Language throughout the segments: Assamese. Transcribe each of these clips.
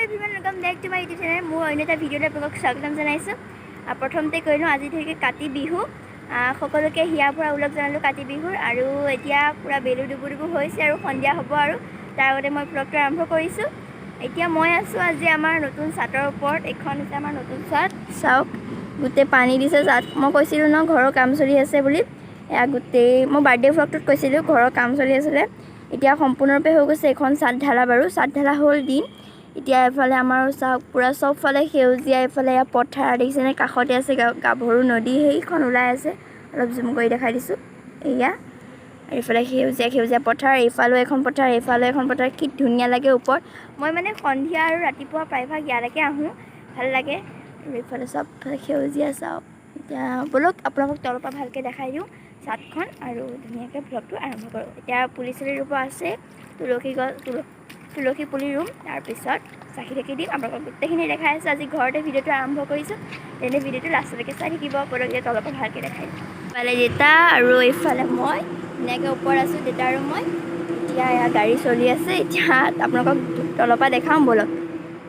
Everyone, welcome back to my YouTube channel. মোৰ অন্য এটা ভিডিঅ'লৈ আপোনালোকক স্বাগতম জনাইছোঁ। প্ৰথমতে কৈ লওঁ, আজি থাকে কাতি বিহু। সকলোকে হিয়াৰ পৰা ওলগ জনালোঁ কাতি বিহুৰ। আৰু এতিয়া পূৰা বেলু ডুবু ডুবু হৈছে আৰু সন্ধিয়া হ'ব, আৰু তাৰ আগতে মই ভ্লগটো আৰম্ভ কৰিছোঁ। এতিয়া মই আছোঁ আজি আমাৰ নতুন চাটৰ ওপৰত। এইখন হৈছে আমাৰ নতুন চাট। চাওক, গোটেই পানী দিছে চাট। মই কৈছিলোঁ ন, ঘৰৰ কাম চলি আছে বুলি। এয়া গোটেই মই বাৰ্থডে ভ্লগটোত কৈছিলোঁ, ঘৰৰ কাম চলি আছিলে। এতিয়া সম্পূৰ্ণৰূপে হৈ গৈছে এইখন চাট ঢালা বাৰু। চাট ঢালা হ'ল দিন। এতিয়া এফালে আমাৰ চাওক, পূৰা চবফালে সেউজীয়া। এইফালে এয়া পথাৰ দেখিছেনে? কাষতে আছে গাভৰু নদী, সেইখন ওলাই আছে। অলপ জুম কৰি দেখাই দিছোঁ। এয়া এইফালে সেউজীয়া সেউজীয়া পথাৰ, এইফালেও এখন পথাৰ, এইফালেও এখন পথাৰ। কি ধুনীয়া লাগে ওপৰত। মই মানে সন্ধিয়া আৰু ৰাতিপুৱা প্ৰায়ভাগ ইয়ালৈকে আহোঁ, ভাল লাগে। আৰু এইফালে চবফালে সেউজীয়া চাওক। এতিয়া ব'লক, আপোনালোকক তলৰ পৰা ভালকৈ দেখাই দিওঁ চাটখন আৰু ধুনীয়াকৈ ভ্লগটো আৰম্ভ কৰোঁ। এতিয়া পুলি চুলি ৰুব আছে, তুলসী গছ, তুলসী পুলি ৰুম, তাৰপিছত চাকি থাকি দিম। আপোনালোকক গোটেইখিনি দেখাই আছোঁ। আজি ঘৰতে ভিডিঅ'টো আৰম্ভ কৰিছোঁ, তেনে ভিডিঅ'টো লাষ্টলৈকে চাই থাকিব। ব'লক, এতিয়া তলৰ পৰা ভালকৈ দেখাই দিম। ইফালে দেউতা আৰু এইফালে মই ধুনীয়াকৈ ওপৰত আছোঁ, দেউতা আৰু মই। এতিয়া এয়া গাড়ী চলি আছে। এতিয়া আপোনালোকক তলৰ পৰা দেখাওঁ ব'লক।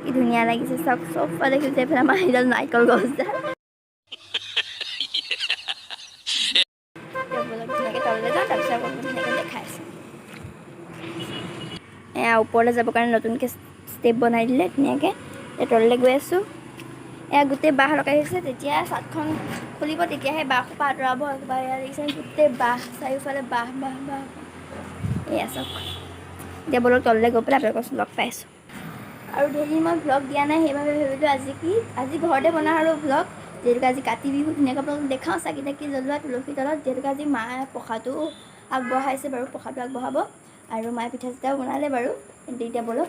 কি ধুনীয়া লাগিছে চাওক, চবফালে সেউজীয়া। এইফালে আমাৰ সেইডাল নাৰিকল গছডাল। এতিয়া ব'লক, ধুনীয়াকৈ তললৈ যাওঁ, তাৰপিছত আপোনালোকক ধুনীয়াকৈ দেখাই আছোঁ। এয়া ওপৰলৈ যাবৰ কাৰণে নতুনকৈ ষ্টেপ বনাই দিলে ধুনীয়াকৈ। এতিয়া তললৈ গৈ আছোঁ। এয়া গোটেই বাঁহ লগাই থৈছে। তেতিয়া চাটখন খুলিব, তেতিয়াহে বাঁহ সোপা আঁতৰাব। একেবাৰে এয়া দেখিছে, গোটেই বাঁহ, চাৰিওফালে বাঁহ বাঁহ বাঁহ। এয়া চাওক। এতিয়া ব'লক, তললৈ গৈ পেলাই আপোনালোকক লগ পাই আছোঁ। আৰু ধেৰ দিন মই ভ্লগ দিয়া নাই, সেইবাবে ভাবিলোঁ আজি কি আজি ঘৰতে বনাওঁ আৰু ভ্লগ। যিহেতুকে আজি কাতি বিহু, ধুনীয়াকৈ আপোনালোকক দেখাওঁ চাকি তাকি জ্বলোৱা তুলসী তলত। যিহেতুকে আজি মায়ে প্ৰসাদো আগবঢ়াইছে বাৰু, প্ৰসাদো আগবঢ়াব আৰু মায়ে পিঠা চিঠাও বনালে বাৰু। কিন্তু এতিয়া ব'লক,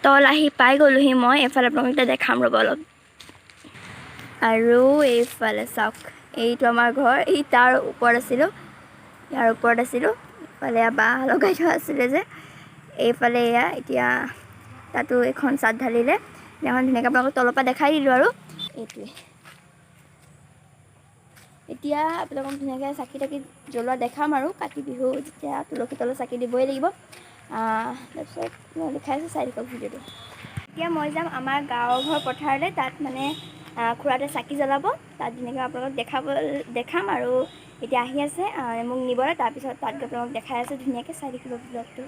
তল আহি পাই গ'লোহি মই। এইফালে আপোনালোকক এতিয়া দেখাম, ৰ'ব অলপ। আৰু এইফালে চাওক, এইটো আমাৰ ঘৰ। এই তাৰ ওপৰত আছিলোঁ, ইয়াৰ ওপৰত আছিলোঁ। এইফালে এয়া বাঁহ লগাই থোৱা আছিলে যে। এইফালে এয়া এতিয়া তাতো এইখন চাট ঢালিলে। এখন ধুনীয়াকৈ আপোনালোকক তলৰ পৰা দেখাই দিলোঁ। আৰু এইটোৱে এতিয়া আপোনালোকক ধুনীয়াকৈ চাকি তাকি জ্বলোৱা দেখাম। আৰু কাতি বিহু যেতিয়া তুলসী তলত চাকি দিবই লাগিব। তাৰপিছত মই দেখাই আছোঁ, চাই থাকক ভিডিঅ'টো। এতিয়া মই যাম আমাৰ গাঁৱৰ ঘৰ পথাৰলৈ। তাত মানে খুৰাহঁতে চাকি জ্বলাব, তাত ধুনীয়াকৈ আপোনালোকক দেখাম। আৰু এতিয়া আহি আছে মোক নিবলৈ, তাৰপিছত তাত গৈ আপোনালোকক দেখাই আছোঁ ধুনীয়াকৈ। চাই থাকিব ব্লগটো।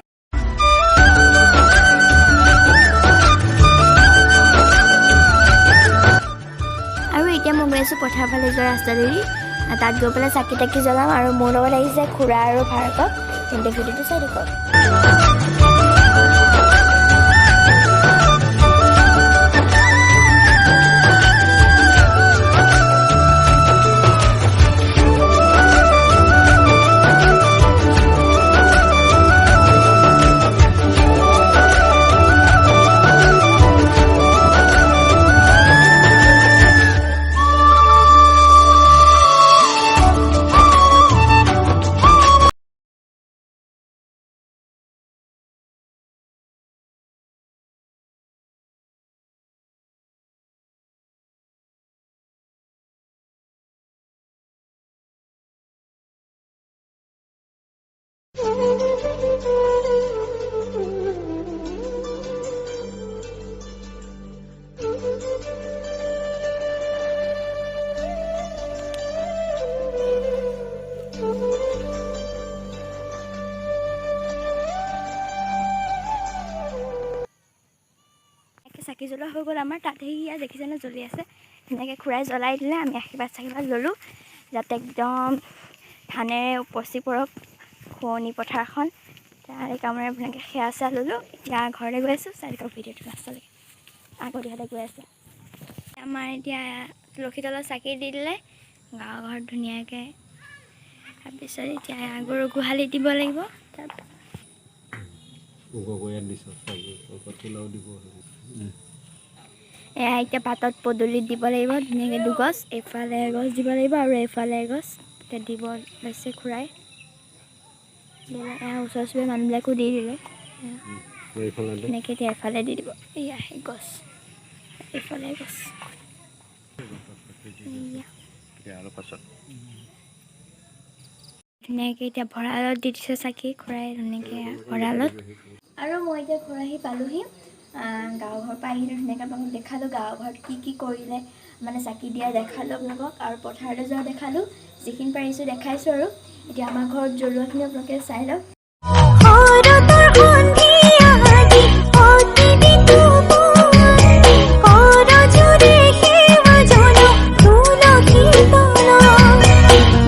আৰু এতিয়া মই গৈ আছোঁ পথাৰ ফালে যোৱা ৰাস্তাটোদি। তাত গৈ পেলাই চাকি তাকি জ্বলাম। আৰু মোৰ লগত আহিছে খুৰা আৰু ভাৰ্গৱ। তেন্তে ভিডিঅ'টো চাই থাকক। একে চাকি জ্বলোৱা হৈ গ'ল আমাৰ তাত। সেয়া দেখিছেনে, জ্বলি আছে ধুনীয়াকৈ। খুৰাই জ্বলাই দিলে, আমি আশীৰ্বাদ চাশীৰ্বাদ ল'লোঁ, যাতে একদম ধানেৰে উপচি পৰক শুৱনি পথাৰখন, তাৰে কামৰে ধুনীয়াকৈ সেৱা চেৱা ল'লোঁ। এতিয়া ঘৰলৈ গৈ আছোঁ। চাই থাকক ভিডিঅ'টো লাষ্টলৈকে। আগতীয়াতে গৈ আছে। আমাৰ এতিয়া তুলসী তলত চাকি দি দিলে গাঁৱৰ ঘৰত ধুনীয়াকৈ। তাৰপিছত এতিয়া গৰু গোহালি দিব লাগিব। তাৰ ইয়াত দিছ চাকি, তোলাও দিব। এয়া এতিয়া পাতত পদূলিত দিব লাগিব ধুনীয়াকৈ দুগছ। এইফালে এগছ দিব লাগিব আৰু এইফালে এগছ। এতিয়া দিব লৈছে খুৰাই দিলে। এয়া ওচৰ চুবুৰীয়া মানুহবিলাকো দি দিলে। এইফালে দে। ধুনীয়াকৈ এতিয়া এফালে দি দিব। এয়া সেই গছ, এইফালে এগছ, এয়া। এতিয়া আৰু পাছত ধুনীয়াকৈ এতিয়া ভঁৰালত দি দিছে চাকি খুৰাই ধুনীয়াকৈ ভঁৰালত। আৰু মই এতিয়া ঘৰ আহি পালোহি। গাঁও ঘৰৰ ঘৰৰ পৰা আহিলোঁ, ধুনীয়াকৈ আপোনালোকক দেখালোঁ গাঁৱৰ ঘৰত কি কি কৰিলে, মানে চাকি দিয়া দেখালোঁ আপোনালোকক আৰু পথাৰলৈ যোৱা দেখালোঁ, যিখিনি পাৰিছোঁ দেখাইছোঁ। আৰু এতিয়া আমাৰ ঘৰত জ্বলোৱাখিনি আপোনালোকে চাই লওক। শৰতৰ সন্ধিয়াদি অতি বিতুপন কৰযোৰে সেৱা জনাওঁ তুলসী তলত।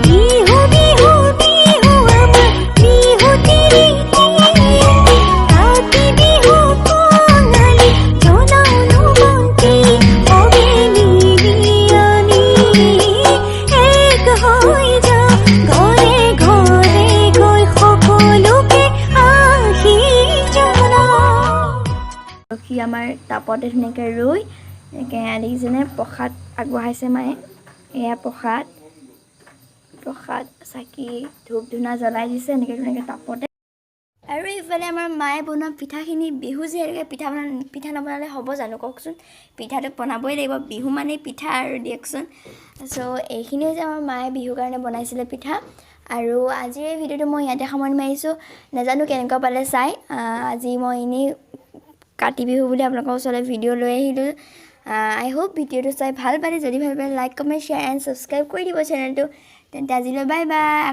বিহু বিহু বিহু আমাৰ বিহুটি ৰীতি, কাতি বিহু কঙালী জ্বলাওনো বন্তি। সবে মিলি আমি এক হৈ যাওঁ, ঘৰে ঘৰে গৈ সকলোকে আশীষ জনাওঁ। ৰখি আমাৰ টাপতে ধুনীয়াকৈ ৰৈ এনেকৈ এয়া দেখিছেনে, প্ৰসাদ আগবঢ়াইছে মায়ে। এয়া প্ৰসাদ, প্ৰসাদ, চাকি ধূপ ধূনা জ্বলাই দিছে এনেকৈ ধুনীয়াকৈ টাপতে। আৰু এইফালে আমাৰ মায়ে বনোৱা পিঠাখিনি, বিহু যিহেতুকে পিঠা নবনালে হ'ব জানো কওকচোন? পিঠাটো বনাবই লাগিব, বিহু মানেই পিঠা আৰু দিয়কচোন। চ' এইখিনি হৈছে আমাৰ মায়ে বিহুৰ কাৰণে বনাইছিলে পিঠা। আৰু আজিৰ এই ভিডিঅ'টো মই ইয়াতে সামৰণি মাৰিছোঁ। নাজানো কেনেকুৱা পালে চাই। আজি মই এনেই কাতি বিহু বুলি আপোনালোকৰ ওচৰলৈ ভিডিঅ' লৈ আহিলোঁ। আই হোপ ভিডিঅ'টো চাই ভাল পালে। যদি ভাল পালে, like, comment, share and subscribe কৰি দিব চেনেলটো। তেন্তে আজিলৈ বাই বাই।